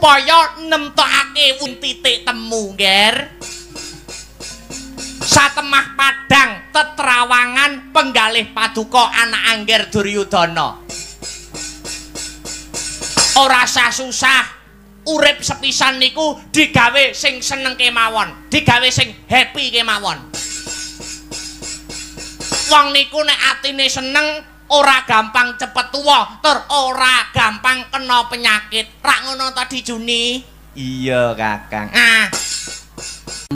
Supaya nemtokake wun titik temu, Nger. Satemah padang tetrawangan penggalih paduka anak Angger Duryudana. Ora sah susah, urip sepisan niku digawe sing seneng kemawon, digawe sing happy kemawon. Wong niku nek atine seneng ora gampang cepet tuwa, tur ora gampang kena penyakit. Rak ngono ta Juni? Iya, Kakang. Ah.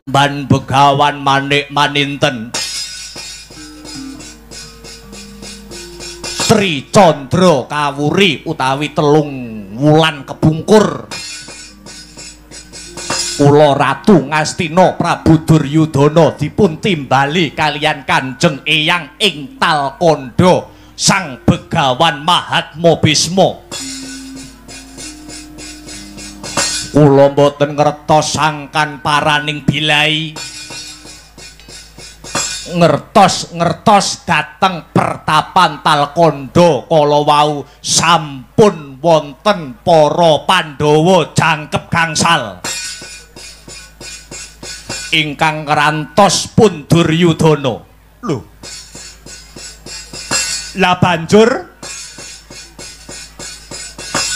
Ban Begawan Manik Maninten Tri Candra kawuri utawi telung wulan kebungkur. Kula Ratu Ngastina Prabu Duryudana dipun timbali kaliyan Kanjeng Eyang ing Talkandha Sang Begawan Mahatma Bisma. Kula mboten ngertos sangkan paraning bilai. Ngertos-ngertos dateng pertapan Talkandha kala wau sampun wonten para Pandhawa jangkep gangsal. Ingkang ngrantos pun Duryudana. Lho. Lah banjur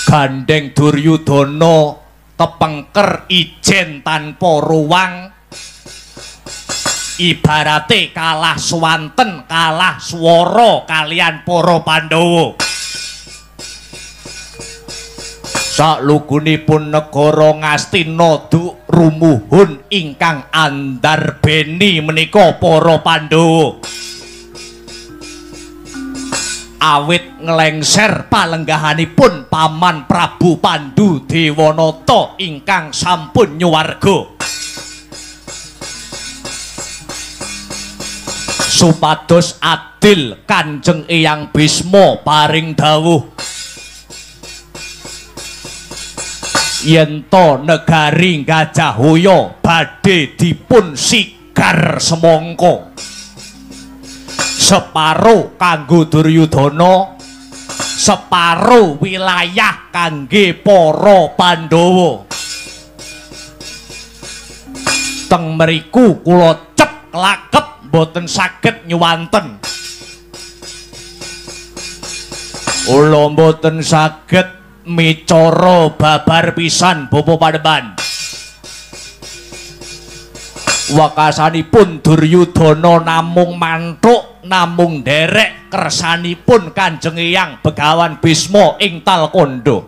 gandeng Duryudana kepengker ijen tanpa ruwang, ibarate kalah swanten kalah swara kalian para Pandhawa. Saklugunipun negara Ngastina duk rumuhun ingkang andarbeni menika para Pandhawa. Awit nglengser palenggahanipun Paman Prabu Pandu Dewanata ingkang sampun nyuwarga. Supados adil Kanjeng Eyang Bisma paring dawuh yen to negari Gajahhoya badhe dipun sigar semangka. Separo kanggo Duryudana, separo wilayah kangge para Pandhawa. Teng mriku kula cep klakep mboten saged nyuwanten. Kula mboten saged micara babar pisan Bapak Panembahan. Wekasanipun Duryudana namung manthuk namung nderek kersanipun Kanjeng Eyang Begawan Bisma ing Talkandha.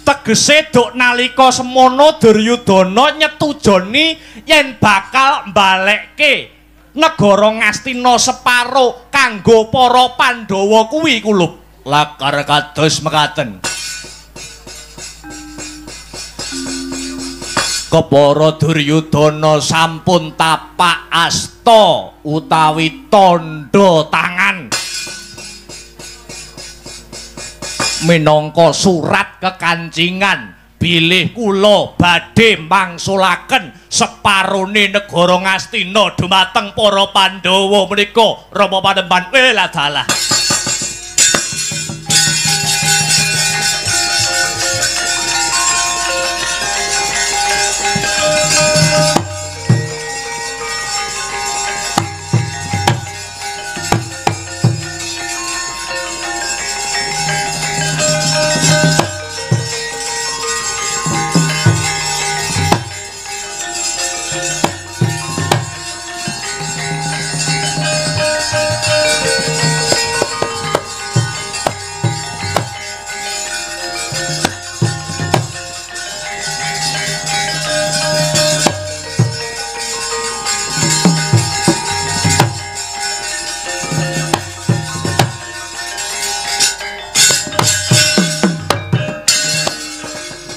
Tegese duk nalika semono Duryudana nyetujoni yen bakal mbalekke negara Ngastina separo kanggo para Pandhawa kuwi kulup. Lakar kados mekaten. Kepara Duryudana sampun tapak asta utawi tandha tangan minangka surat kekancingan bilih kula badhe mangsulaken separone negara Ngastina dumateng para Pandhawa menika Rama Panembahan. Welah dalah.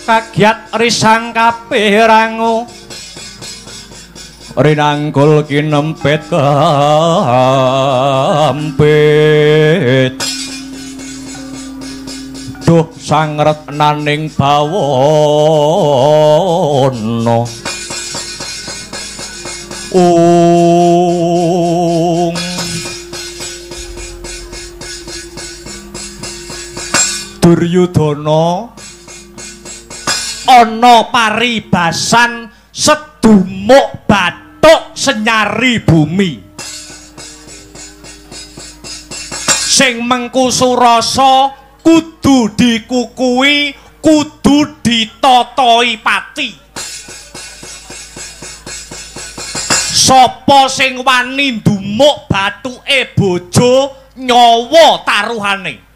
Kagiat risang kabeh rangu rinanggul kinempit kampit. Duh sangretnaning bawana ung. Duryudana, ana paribasan sedumuk bathuk senyari bumi. Sing mengku surasa kudu dikukui, kudu ditotoi pati. Sapa sing wani ndumuk bathuke bojo nyawa taruhane.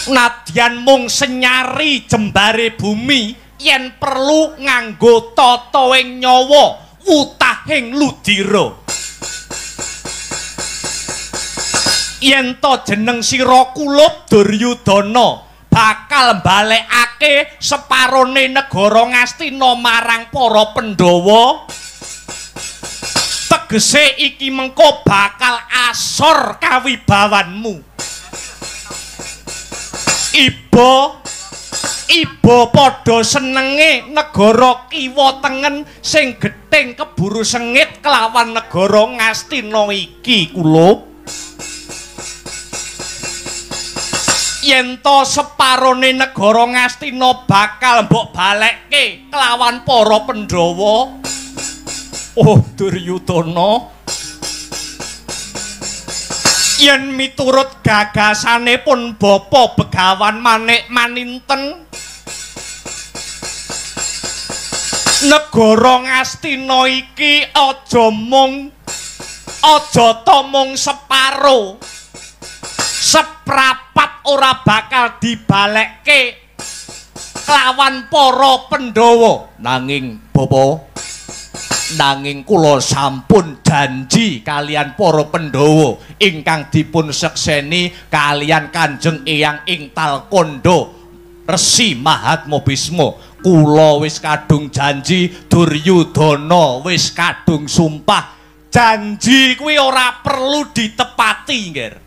Nadyan mung senyari jembare bumi, yen perlu nganggo tataing nyawa wutahing ludira. Yen to jeneng sira kulup Duryudana bakal mbalekake separone negara Ngastina marang para Pandhawa, tegese iki mengko bakal asor kawibawanmu. Iba padha senenge negara kiwa tengen sing gething keburu sengit kelawan negara Ngastina iki kulup. Yen to separone negara Ngastina bakal mbok balekke kelawan para Pandhawa. Oh Duryudana, yen miturut gagasane pun Bapa Begawan Manik Maninten, negara Ngastina iki aja mung separo, seprapat ora bakal dibalekke kelawan para Pandhawa. Nanging Bapa, nanging kula sampun janji kalian para Pandhawa ingkang dipun sekseni kalian Kanjeng Eyang ing Talkandha Resi Mahatma Bisma. Kula wis kadung janji, Duryudana wis kadung sumpah. Janji kuwi ora perlu ditepati, nggih.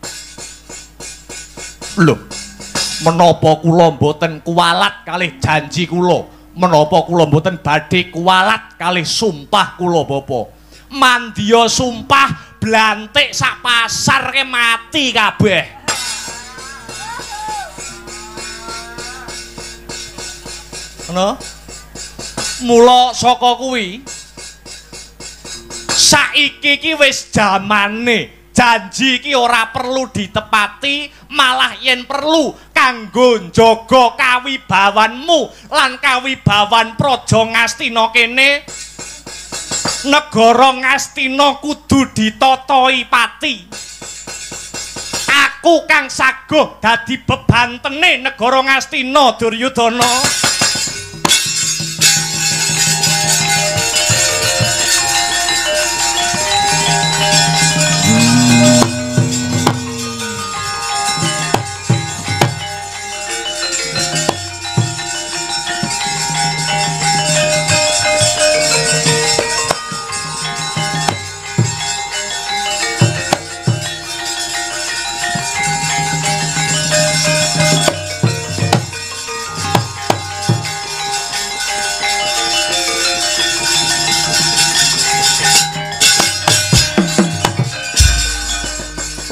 Lho, menapa kula mboten kuwalat kalih janji kula? Menapa kula mboten badhe kuwalat kalih sumpah kula, Bapa? Mandya sumpah blantik sak pasar ke mati kabeh. Ngono? Mula saka kuwi saiki iki wis jamane janji iki ora perlu ditepati, malah yen perlu kanggo njaga kawibawanmu lan kawibawan Praja Ngastina kene. Negara Ngastina kudu ditatoi pati. Aku kang saguh dadi bebantene negara Ngastina, Duryudana.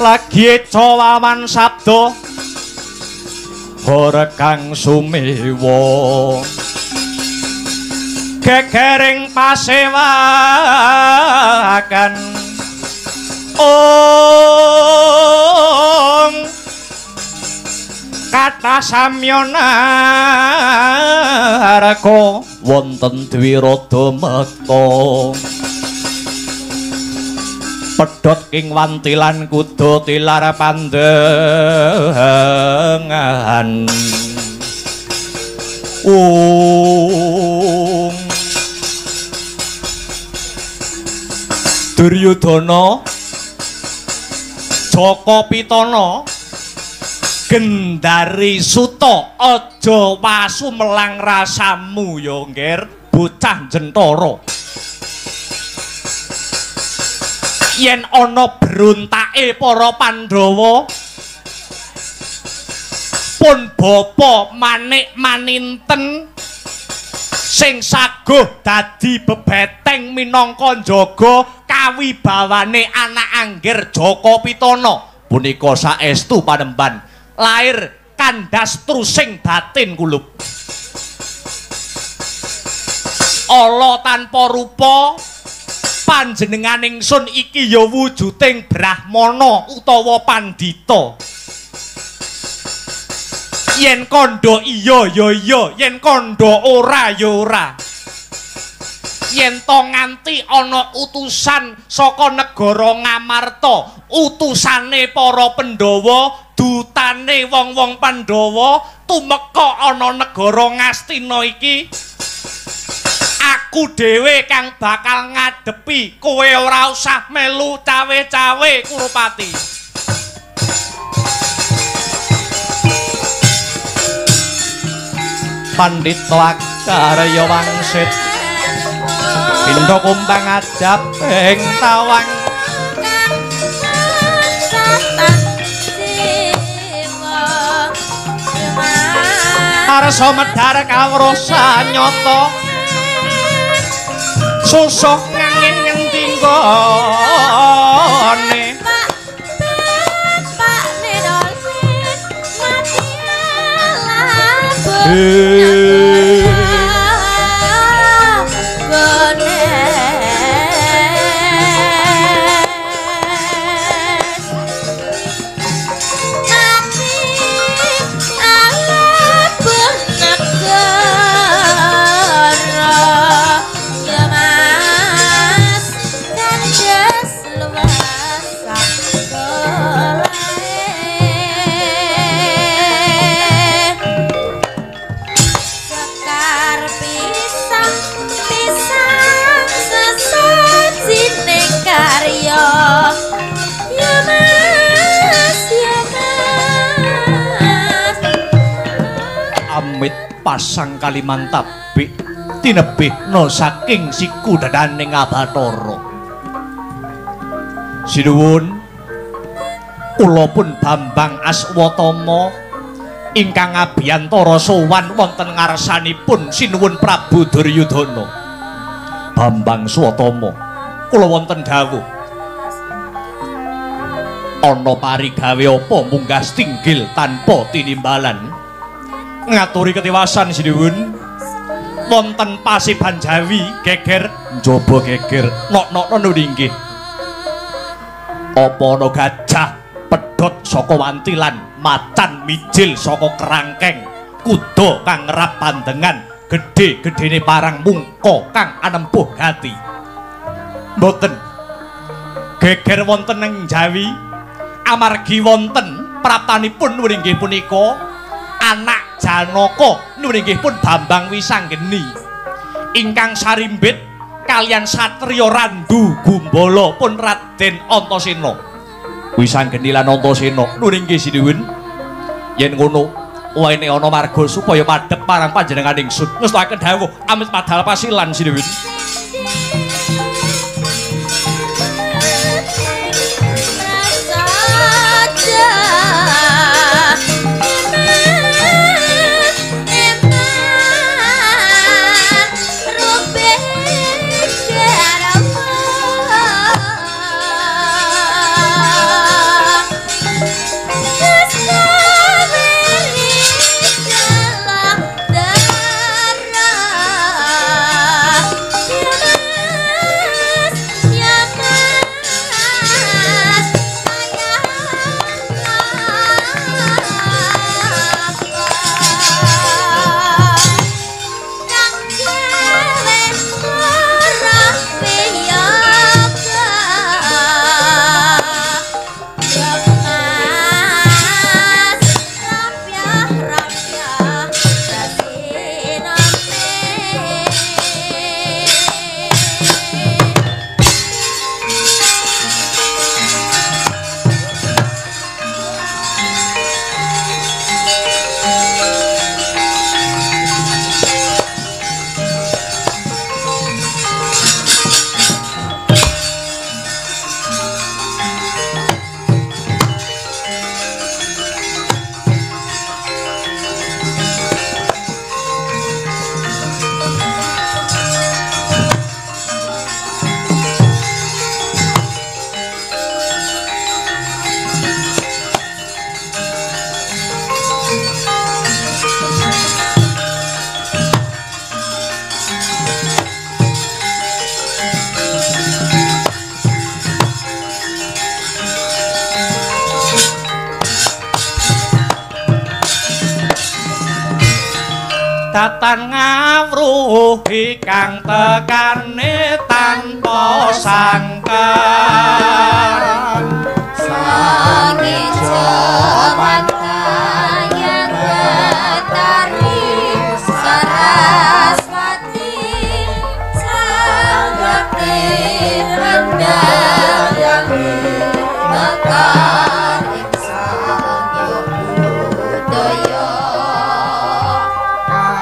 Lagi cawawan sabda ora kang sumewa gegering pasewakan ong kata samyana arka wonten dwirada mekta pedhot king wantilan kuda tilar pandengan. Ung Duryudana Jaka Pitana Gendari Suta, aja wasu melang rasamu ya ngger bocah jentara. Yen ana berontake para Pandhawa pun bapa Manik Maninten sing saguh dadi bebeteng minangka njaga kawibawane anak angger Jaka Pitana punika saestu panemban Lair kandas trusing batin kulup. Ala tanpa rupa panjenengan ingsun iki ya wujuding brahmana utawa pandhita. Yen kandha iya ya iya, yen kandha ora ya ora. Yen to nganti ana utusan saka negara Ngamarta, utusane para Pandhawa, dutane wong-wong Pandhawa tumeka ana negara Ngastina iki, aku dhewe kang bakal ngadepi. Kowe ora usah melu cawe-cawe Kurupati. Pandhita Acarya wangsit pindha kumbang ajab ing tawang. Arsa medhar kawruh sanyata susuh ngangin ngendi nggone. Pasang Kalimantabik tinebihna saking siku dadaning Abatara. Sinuwun, kula pun Bambang Aswatama ingkang ngabiyantara sowan wonten ngarsanipun Sinuwun Prabu Duryudana. Bambang Swatama, kula wonten dawuh. Ana parigawe apa munggah tinggil tanpa tinimbalan? Ngaturi ketiwasan sinuwun, wonten Paseban Jawi geger njaba geger nok-nokno nggih. Apa ana gajah pedhot saka wantilan, macan mijil saka kerangkeng, kuda kang ngerap pandengan, gedhe-gedhene parang mungka kang anempuh gati. Mboten geger wonten ing Jawi amargi wonten praptanipun inggih punika anak Janaka nuwun inggih pun Bambang Wisanggeni ingkang sarimbit kalian satriya Randu Gumbala pun Raden Antasena. Wisanggeni lan Antasena nuwun inggih sinuwun. Yen ngono wene ana marga supaya madhep marang panjenengan ingsun. Ngestokaken dawuh amit padal pasilan sinuwun. Datan ngawruhi kang tekane tanpa sangkar. Sangeja matanya ketari Saraswati sanggati handayani mekar ing sangya budaya.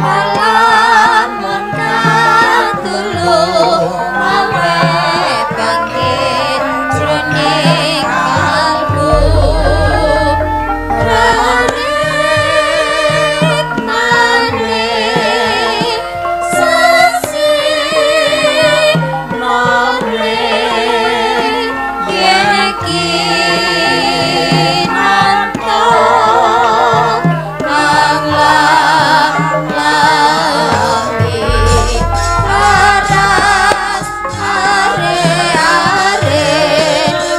Lamun katulung mawe bangkit jroning kalbu rarit maning sasi nomre yen kinanto kang lami aras are are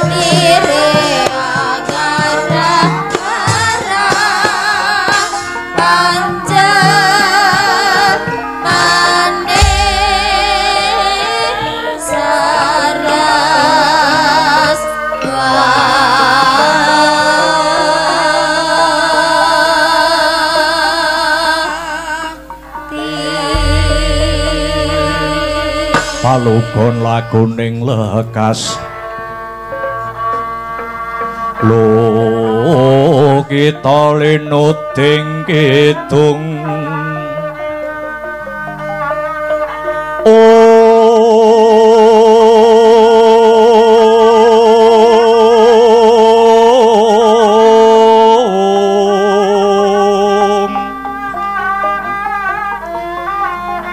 nire agara ara panjang maning saras Palugon laguning lekas lo kita linuting kidung. Om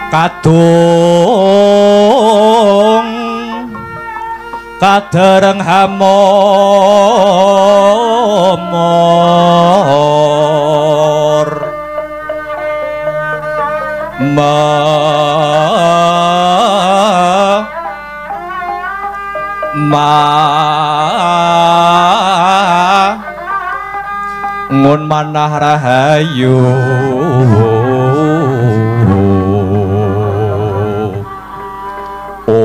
kadung kadereng hamomor ma ma ngun manah rahayu. Om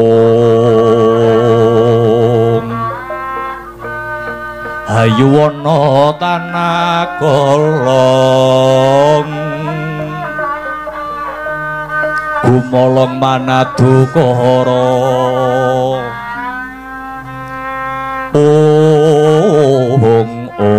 hayu wana tanah kolong gumolong manadukara. Om om om.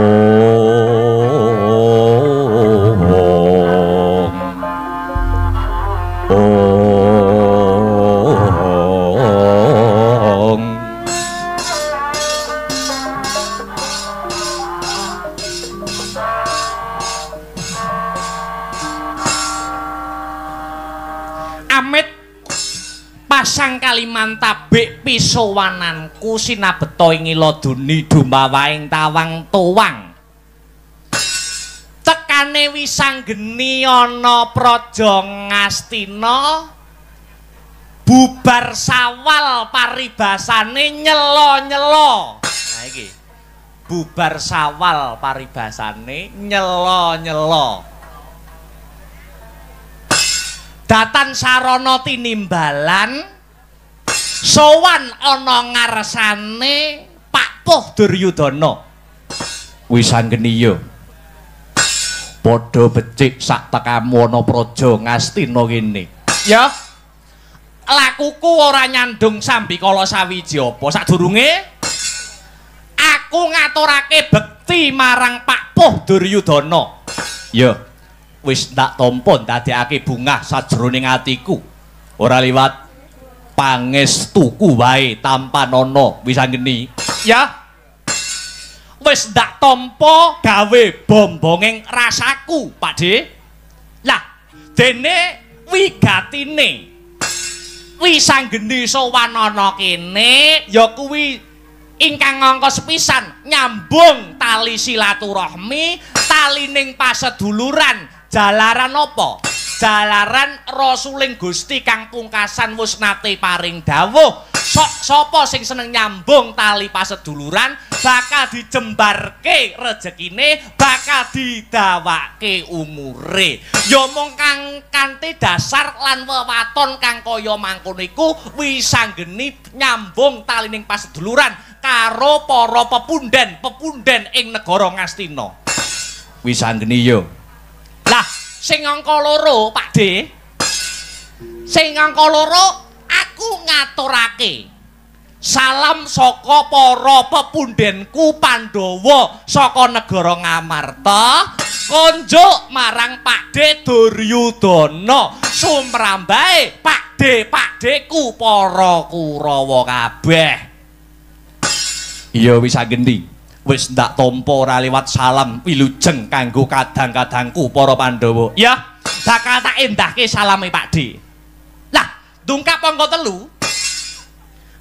Amit pasang Kalimantabik pisowananku sinabeta ing iladuni dumawaing tawang tuwang. Tekane wisanggeni ana praja Ngastina bubar sawal paribasane nyela-nyela. Nah iki bubar sawal paribasane nyela-nyela. Datan sarana tinimbalan sowan ana ngarsane Pak Puh Duryudana. Wisanggeni ya padha becik sak tekamu ana praja Ngastina kene. Ya lakuku ora nyandung sambikala sawiji apa sadurunge aku ngaturake bekti marang Pak Puh Duryudana. Ya wis tak tampa ndadekake bungah sajroning atiku. Ora liwat pangestuku wae tampanana wisanggeni. Ya wis ndak tampa gawe bombonging rasaku, Pak De. Lah dene wigatine wisanggeni sowan ana kene ya kuwi ingkang angka sepisan nyambung tali silaturahmi, talining paseduluran. Jalaran apa? Jalaran Rasuling Gusti kang pungkasan wis nate paring dawuh Sok sapa sing seneng nyambung tali paseduluran bakal dijembarke rejekine, bakal didawake umure. Ya mung kang kanthi dasar lan wewaton kang kaya mangkono iku wisanggeni nyambung talining paseduluran karo para pepunden-pepunden ing negara Ngastina. Wisanggeni yo. Lah, sing angka loro, Pak De. Sing angka loro aku ngaturake salam saka para pepundenku Pandhawa saka negara Ngamarta konjuk marang Pak De Duryudana sumrambahe Pak De Pak Deku para Kurawa kabeh. Iya Wisanggeni, wis ndak tampa ora liwat salam wilujeng kanggo kadang-kadangku para Pandhawa. Ya, bakal tak endahke salame Pak De. Lah, dungkap angka 3,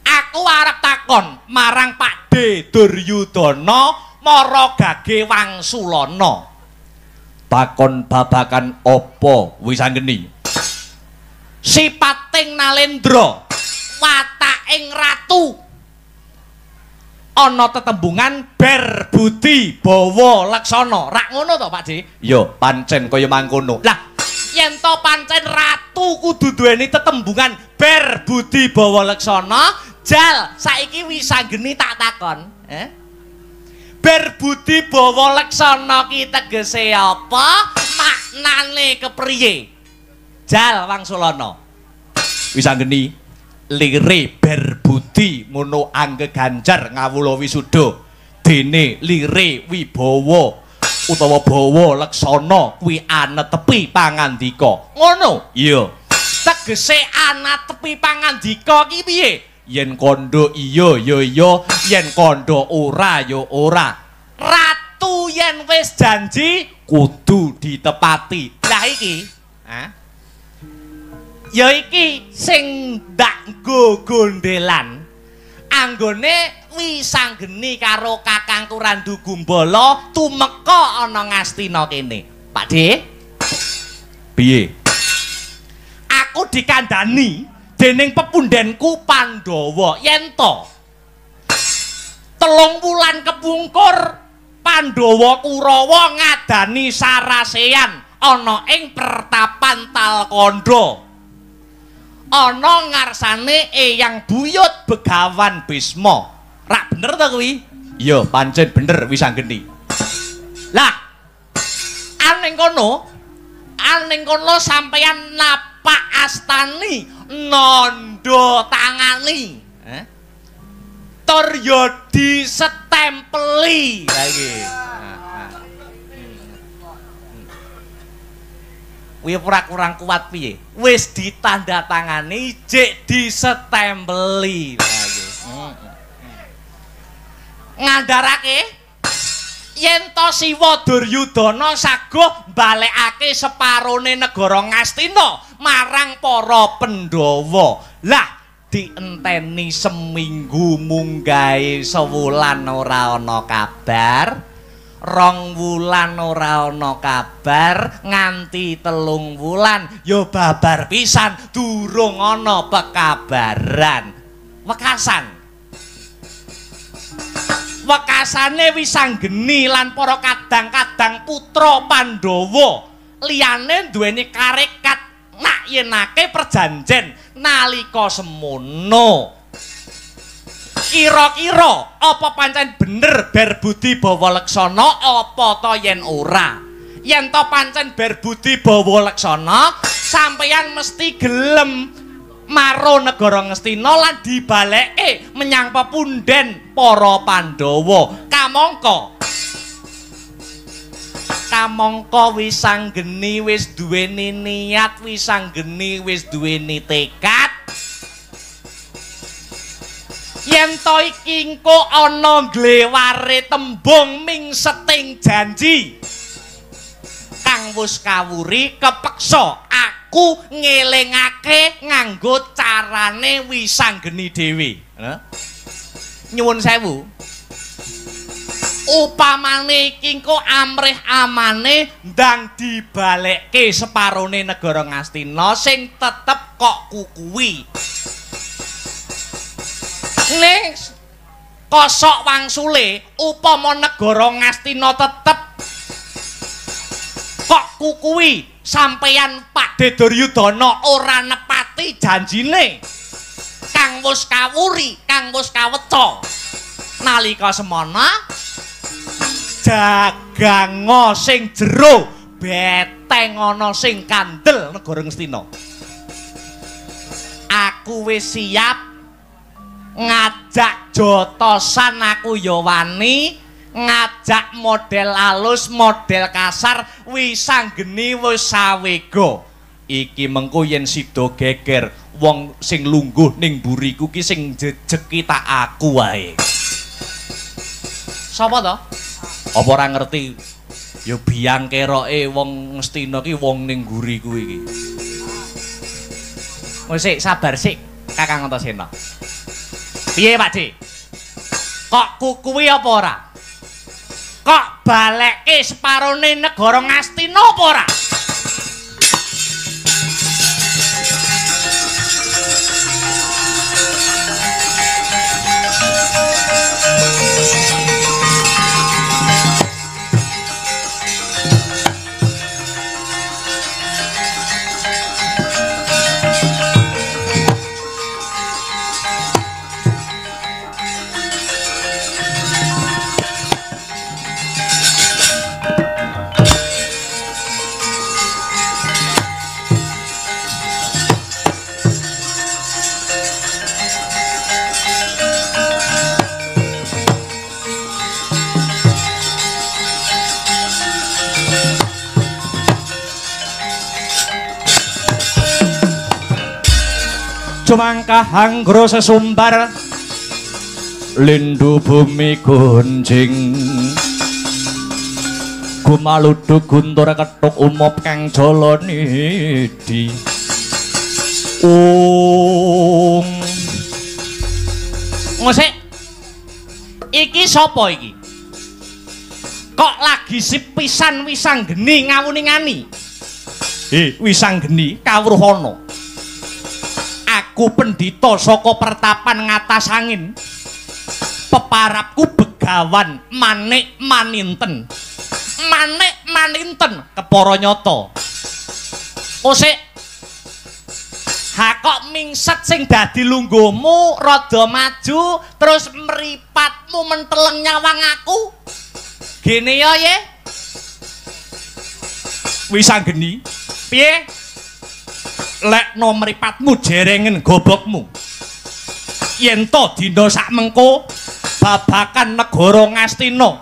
aku arep takon marang Pak De Duryudana mara gage wangsulana. Takon babakan apa Wisanggeni? Sipating Nalendra, wataking ratu, ana tetembungan ber budi bawa laksana. Rak ngono to Pak De? Ya, pancen kaya mangkono. Lah, yen to pancen ratu kudu duweni tetembungan ber budi bawa laksana, jal saiki Wisanggeni tak takon, Ber budi bawa laksana ki tegese apa? Maknane kepriye? Jal wangsulana. Wisanggeni, lire ber budi ngono angge ganjar ngawula wisuda, dene lire wibawa utawa bawa laksana kuwi anetepi pangandika. Ngono? Iya. Tegese anetepi pangandika ki piye? Yen kandha iya ya iya, yen kandha ora ya ora. Ratu yen wis janji kudu ditepati. Lah iki, ha? Ya iki sing ndak nggo gondelan. Anggone Wisanggeni karo kakangku Randu Gumbala tumeka ana Ngastina kene. Pak De? Piye? Aku dikandani dening pepundenku Pandhawa yen to 3 wulan kepungkur Pandhawa Kurawa ngadani sarasean ana ing pertapan Talkandha. Ana ngarsane Eyang Buyut Begawan Bisma. Rak bener to kuwi? Iya, pancen bener Wisanggeni. Lah, aning kono sampeyan napak astani nandha tangani. Tur ya disetempeli. Lah iki. Kuwi ora kurang kuat piye? Wis ditandatangani jek disetempeli. Lah iki. Ngandharake yen to Siwa Duryudana saguh mbalekake separone negara Ngastina marang para Pandhawa. Lah dienteni seminggu munggahe sewulan ora ana kabar, 2 wulan ora ana kabar, nganti 3 wulan ya babar pisan durung ana pekabaran. Wekasan. Wekasane Wisanggeni lan para kadang-kadang putra Pandhawa liyane duweni karekat nak yenake perjanjen nalika semono. Kira-kira apa pancen bener ber budi bawa laksana apa to yen ora? Yen to pancen ber budi bawa laksana, sampeyan mesti gelem maro negara Ngastina lan dibaleke menyang pepunden para Pandhawa. Kamangka kamangka Wisanggeni wis duweni niat, Wisanggeni wis duweni tekad. Yen to iki engko ana ngleware tembung mingseting janji kang wis kawuri kepeksa aku ngelingake nganggo carane Wisanggeni dhewe. Nyuwun sewu. Upamane iki engko amrih amane ndang dibalekke separone negara Ngastina sing tetep kok kukuwi. Ning kosok wangsule upama negara Ngastina tetep kok kukuwi sampeyan Pakde Duryudana ora nepati janjine kang wis kawuri, kang wis kaweca. Nalika semana jagango sing jero beteng ana sing kandel negara Ngastina. Aku wis siap ngajak jotosan, aku ya wani ngajak model alus, model kasar, wisanggeni wis sawega. Iki mengko yen sida geger wong sing lungguh ning mburiku ki sing jejeki tak aku wae. Sapa to? Apa ora ngerti? Ya biang keroke wong Ngastina ki wong ning mburiku iki. Wis sik, sabar sik, Kakang Antasena. Piye Pak D? Kok kukuwi apa ora? Kok balekke separone negara Ngastina apa ora? Jumangkah anggro sesumbar lindu bumi gunjing gumaluduk guntur kethuk umop kang jala nidi. Ung Ngosik, iki sapa iki? Kok lagi sepisan wisanggeni ngawuningani? Wisanggeni kawruhana. Aku pendhita saka pertapan ngatas angin. Peparapku begawan Manik Maninten. Manik Maninten kepara nyata. Osik, ha kok mingset sing dadi lungguhmu rada maju terus mripatmu menteleng nyawang aku. Gene ya ye. Wisanggeni, piye? Lekno mripatmu jerengen gobokmu. Yen to dina sakmengko babakan negara Ngastina,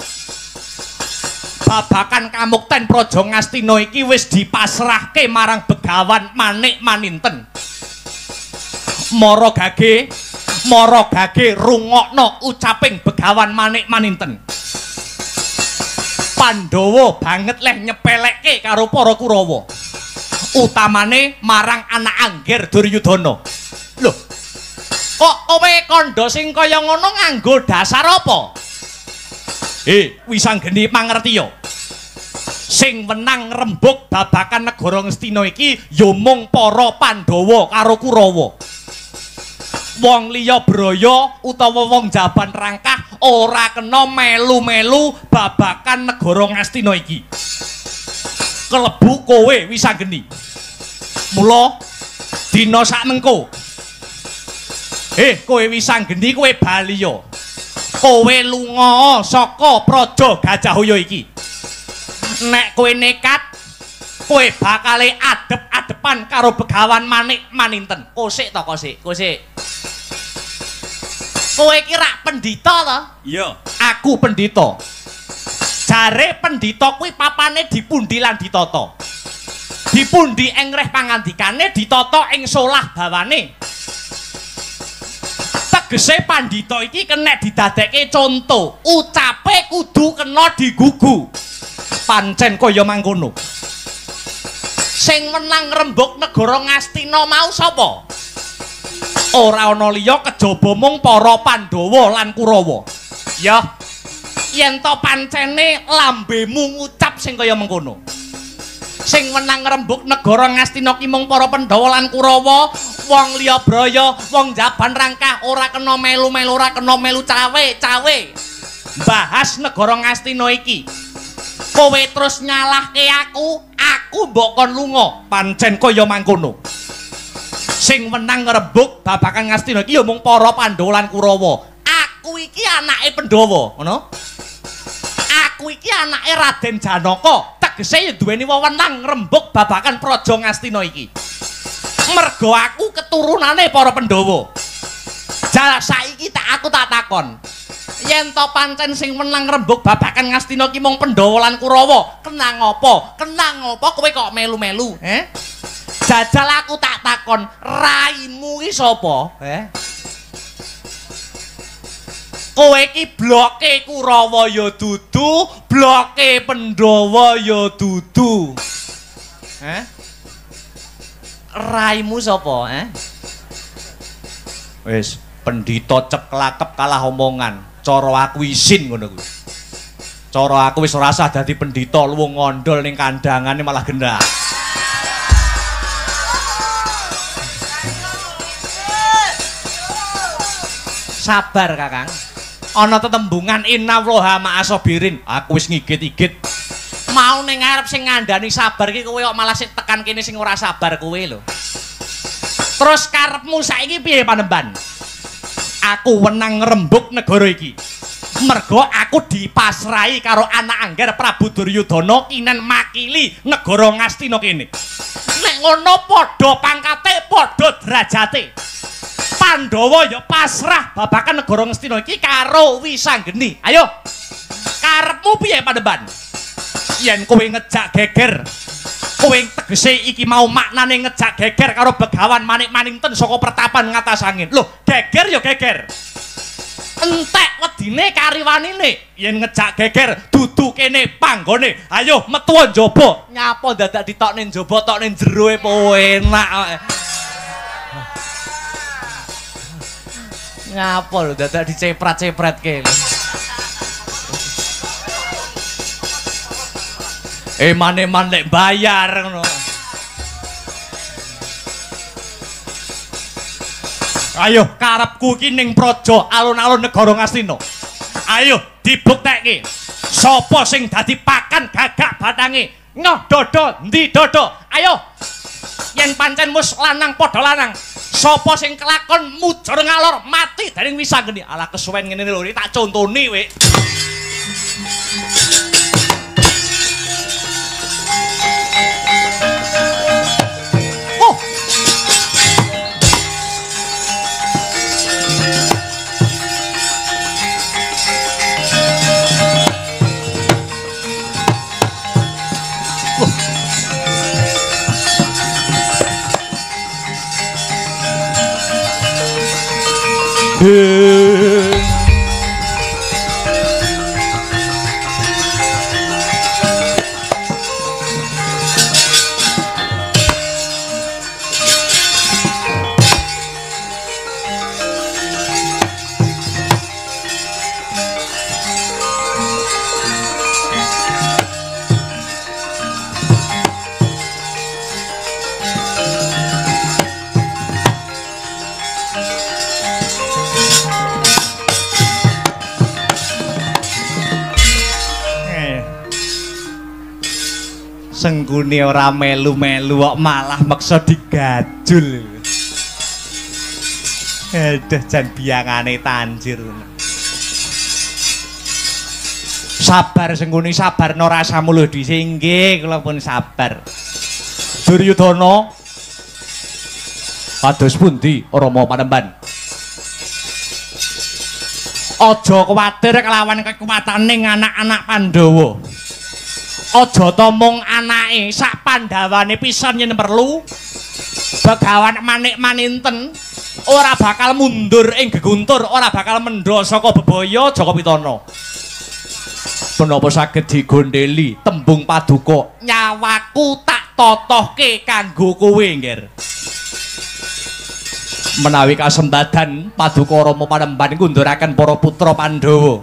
babakan kamukten Praja Ngastina iki wis dipasrahke marang Begawan Manik Maninten. Mara gage, mara gage rungokno ucaping Begawan Manik Maninten. Pandhawa banget leh nyepelekke karo para Kurawa, utamane marang anak angger Duryudana. Lho, kok kowe kandha sing kaya ngono nganggo dasar apa? Wisanggeni mangertiya. Sing wenang rembug babakan negara Ngastina iki ya mung para Pandhawa karo Kurawa. Wong liya braya utawa wong jaban rangkah ora kena melu-melu babakan negara Ngastina iki. Kelebu kowe Wisanggeni. Mula dina sakmengko kowe Wisanggeni kowe baliya. Kowe lunga saka Praja Gajahhoya iki. Nek kowe nekat, kowe bakale adep-adepan karo Begawan Manik Maninten. Kosik to, kosik, kosik. Kowe iki rak pendhita to? Iya, aku pendhita. Jare pendhita kuwi papane dipundi lan ditata. Dipundi ing reh pangandikane, ditata ing solah bawane. Tegese pandhita iki kenek didadekke conto, ucape kudu kena digugu. Pancen kaya mangkono. Sing menang rembug negara Ngastina mau sapa? Ora ana liya kejaba mung para Pandhawa lan Kurawa. Ya, yen to pancene lambemu ngucap sing kaya mengkono. Sing menang rembug negara Ngastina ki mung para Pandhawa lan Kurawa, Wong liya braya, wong jaban rangkah ora kena melu-melu, ora kena melu cawe-cawe. Bahas negara Ngastina iki. Kowe terus nyalahke aku, aku mbok kon lunga. Pancen kaya mangkono. Sing wenang ngrembug babagan Ngastina iki ya mung para Pandhawa lan Kurawa. Aku iki anake Pandhawa, ngono. Aku iki anake Raden Janaka, tegese ya duweni wewenang ngrembug babagan Praja Ngastina iki. Mergo aku keturunane para Pandhawa. Jal saiki tak aku tak takon. Yen to pancen sing wenang ngrembug babagan Ngastina iki mung Pandhawa lan Kurawa, kenang apa? Kenang apa kowe kok melu-melu, he? Jajal aku tak takon, raimu iki sapa? He? Kowe iki bloke Kurawa ya dudu, bloke Pandhawa ya dudu. He? Raimu sapa, eh? Wis, pendhita ceklakep kalah omongan. Cara aku isin ngono kuwi. Cara aku wis ora usah dadi pendhita, luwung ngondol ning kandhangane malah genah. Sabar, Kakang. Ana tetembungan innallaha ma'asabirin. Aku wis ngigit-igit. Mau ning ngarep sing ngandani sabar iki kowe kok malah sing tekan kene sing ora sabar kowe lho. Terus karepmu saiki piye Panemban? Aku wenang ngrembug negara iki. Mergo aku dipasrahi karo anak angger Prabu Duryudana kinen makili negara Ngastina kene. Nek ngono padha pangkate, padha derajate. Pandhawa ya pasrah babagan negara Ngastina iki karo Wisanggeni. Ayo. Karepmu piye Panemban? Yen kowe ngejak geger, kowe tegese iki mau maknane ngejak geger karo Begawan Manik Maninten saka pertapan ngatas angin. Loh, geger ya geger. Entek wedine kariwanine. Yen ngejak geger dudu kene panggone. Ayo metu njaba. Nyapa dadak ditokne njaba, tokne jero e po enak. Nyapa lho dadak diceprat-cepretke. Eman-eman lek bayar ngono. Ayo karepku iki ning praja alun-alun negara Ngastina. Ayo dibuktekke. Sapa sing dadi pakan gagak batange? Nyoh dodo, endi dodo? Ayo. Yen pancen wis lanang padha lanang. Sapa sing kelakon mujur ngalor mati dening Wisanggeni. Alah kesuwen ngene lho, tak contoni wek. Senggune ora melu-melu kok malah meksa digajul. Aduh, jan biyangane tanjir. Sabar Sengguni, sabar no rasamu lho dhisik. Nggih, kula pun sabar. Duryudana kados pundi Rama Panemban? Aja kuwatir kelawan kekuwatane anak-anak Pandhawa. Aja ta mung anake, sak pandhawane pisan yen perlu. Begawan Manik Maninten ora bakal mundur ing geguntur, ora bakal mendha saka bebaya Jaka Pitana. Menapa saged digondheli tembung paduka, nyawaku tak totohke kanggo kowe, Ngger. Menawi kasembadan paduka Rama Panemban ngunduraken para putra Pandhawa.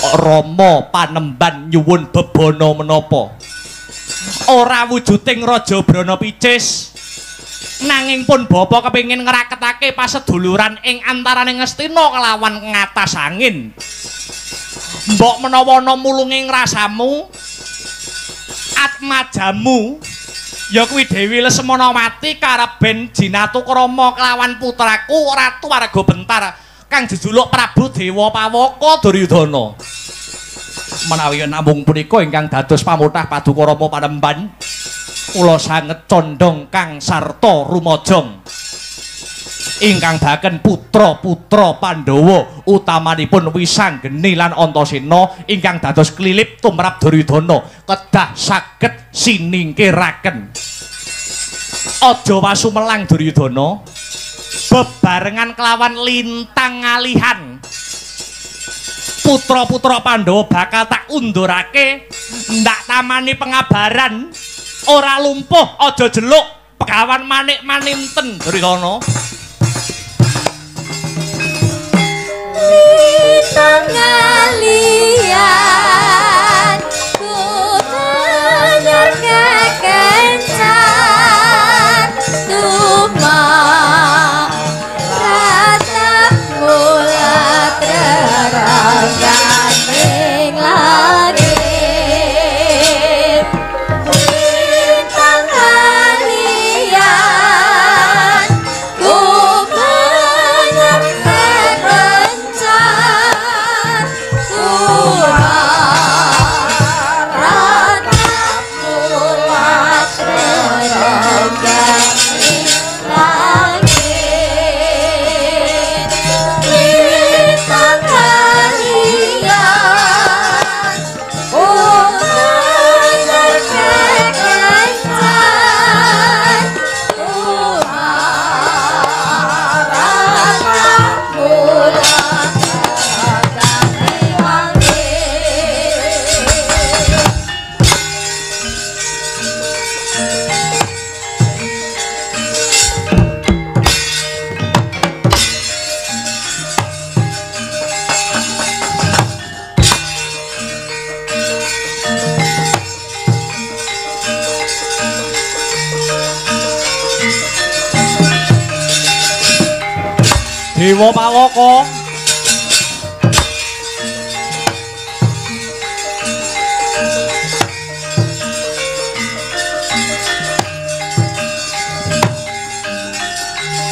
Rama Panemban nyuwun bebana menapa? Ora wujuding Raja Brana Picis. Nanging pun bapa kepengin ngraketake paseduluran ing antarane Ngastina kelawan Ngatas Angin. Mbok menawa ana mulunge ngrasamu, atmajamu ya kuwi Dewi Lesmanawati kareben jinatukrama kelawan putraku Ratu Warga Bentar kang jejuluk Prabu Dewa Pawaka Duryudana. Menawi namung punika ingkang dados pamotah Paduka Rama Panemban, kula sanget condhong kang sarta rumajang ingkang baken putra-putra Pandhawa utamanipun Wisanggeni lan Antasena ingkang dados klilip tumrap Duryudana kedah saged siningkiraken. Aja wasumelang Duryudana, bebarengan kelawan lintang ngalihan putra-putra Pandhawa bakal tak undurake ndak tamani pengabaran. Ora lumpuh aja jeluk Begawan Manik Maninten Duryudana. Lintang ngalian kutanyor kekencan tuma ratap mulat rerangganing langit. Lintang ngalian kutanyor kekencan tuma ratap mulat rerangganing langit. Lintang ngalian kutanyor kekencan tuma ratap mulat rerangganing langit. Dewa Pawaka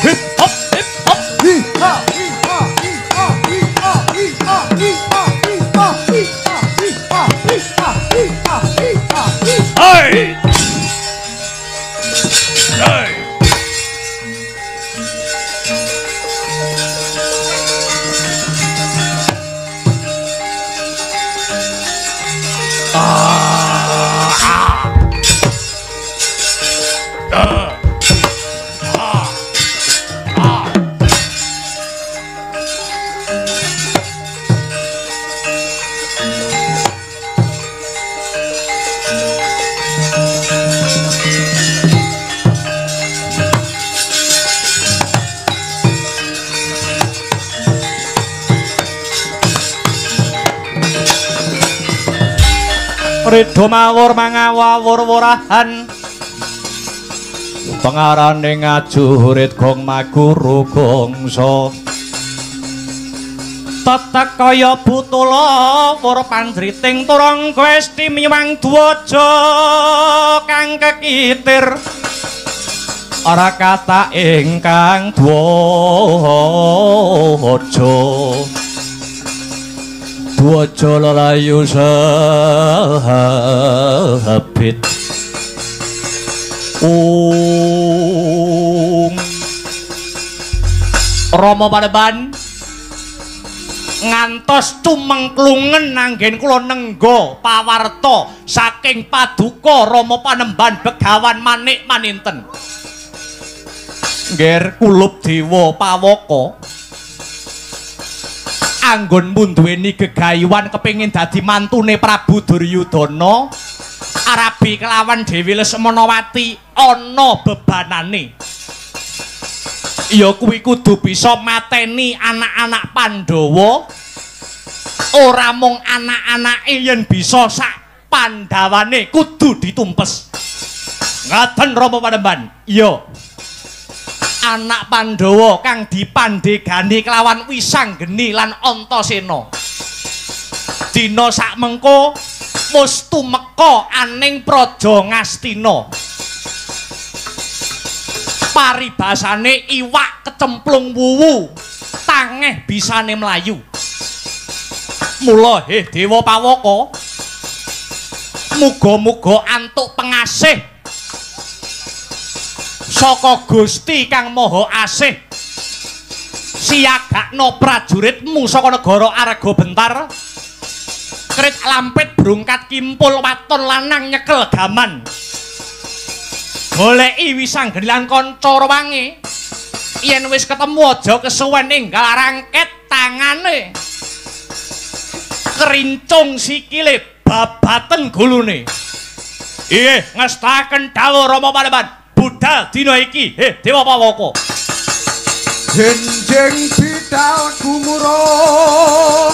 hip hop hip hop hi ha hi ha hi ha hi ha hi ha hi ha hi ha hi ha hi ha hi ha hi ha hi ha hi. Hey! Hey! Ridho mawur mangawur wurahan pengarane ngajurit gong maguru gongso tetek kaya butula wur pandriting turang guesti miwang dwaja kang kekitir ora kata ingkang dwaja dwaja lelayu sahabit. Ung Rama Panemban ngantos cumengklungen anggen kula nengga pawarta saking paduka Rama Panemban Begawan Manik Maninten. Ngger kulup Dewa Pawaka anggonmu duweni gegayuhan kepengin dadi mantune Prabu Duryudana arabi kelawan Dewi Lesmanawati ana bebanane. Ya kuwi kudu bisa mateni anak-anak Pandhawa, ora mung anak-anake yen bisa sak Pandhawane kudu ditumpes. Ngaten Rama Panemban. Iya. Anak Pandhawa kang dipandhegani kelawan Wisanggeni lan Antasena. Dina sakmengko wis tumeka aning Praja Ngastina. Paribasane iwak kecemplung wuwu, tangeh bisane mlayu. Mula he Dewa Pawaka, muga-muga antuk pengasih saka Gusti Kang Maha Asih. Siagakno prajuritmu saka negara Arga Bentar. Krit lampit brungkat kimpul waton lanang nyekel gaman. Goleki Wisanggeni lan kanca rewange. Yen wis ketemu aja kesuwen enggal rangket tangane. Kerincung sikile babaten gulune. Inggih, ngestaken dawuh Rama Panembahan. Budal dina iki, he Dewa Pawaka. Jenjeng bidal gumuruh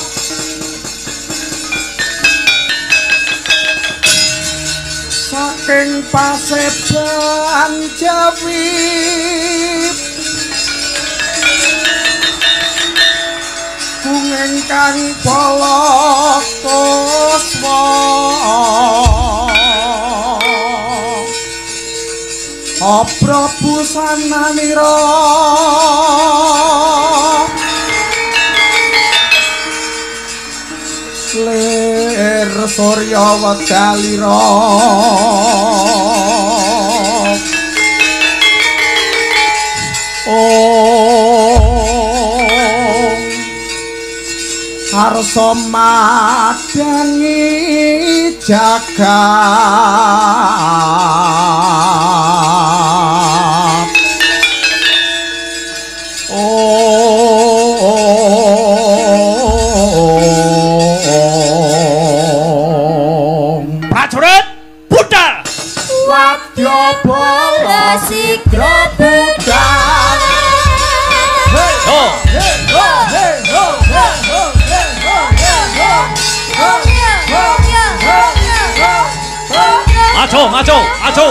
saking paseban Jawi, bungeng kang bala kuswa abra busananira lir surya wedalira om arsa madangi jagat om. Prajurit budal. Wadya bala sigra budal. Hey ho hey ho hey ho hey ho hey ho hey ho hey ho ho. Maju maju maju.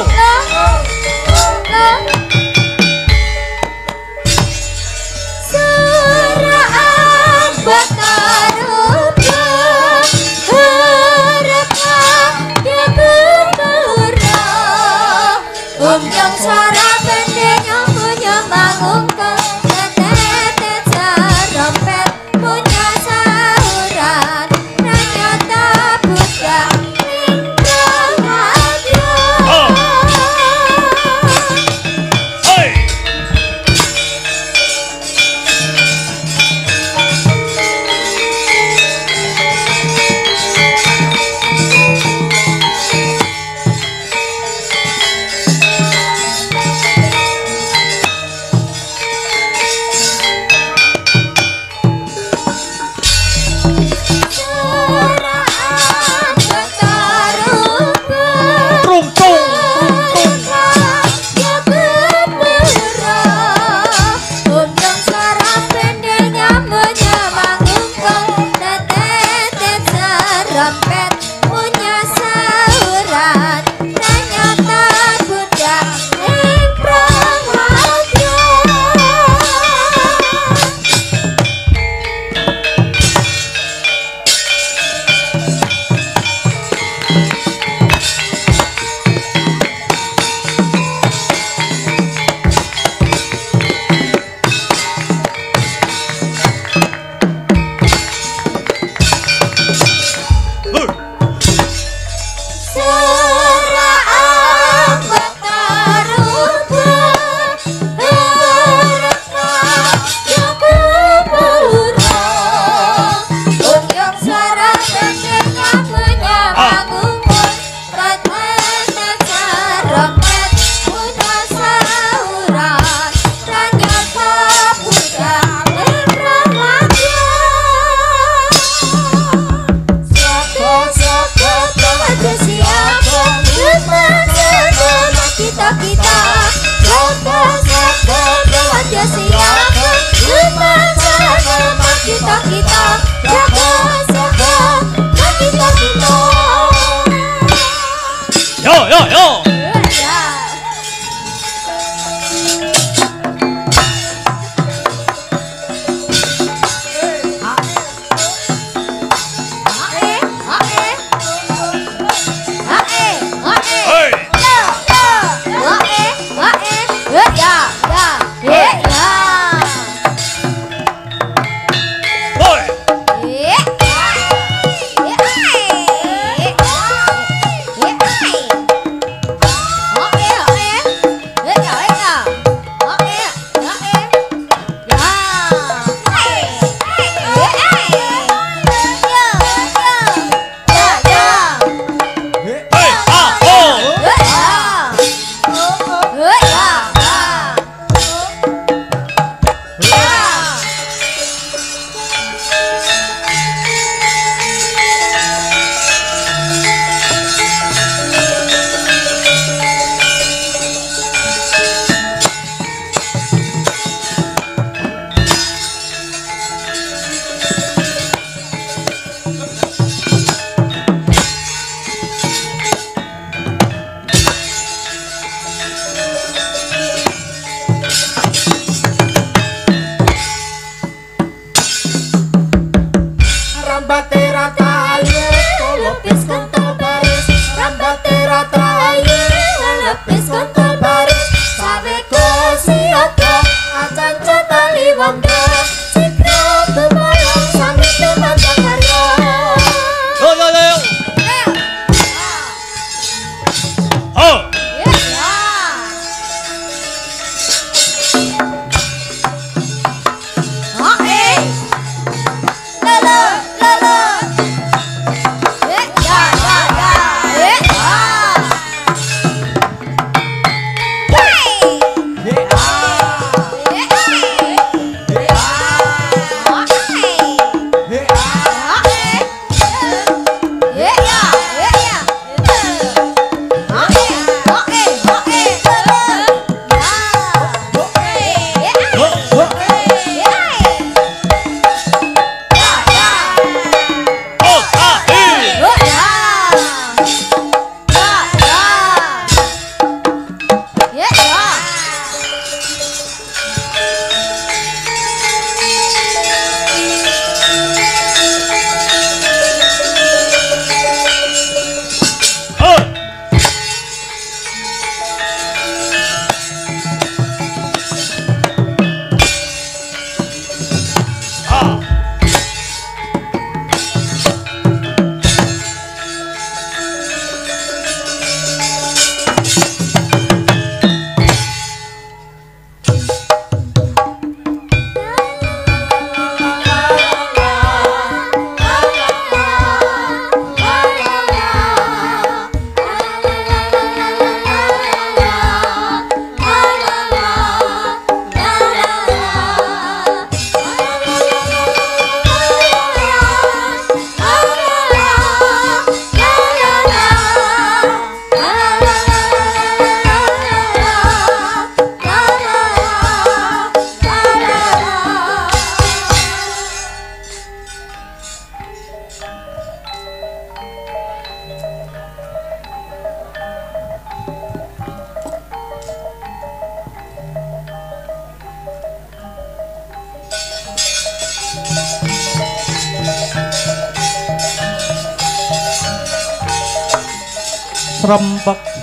srempeg.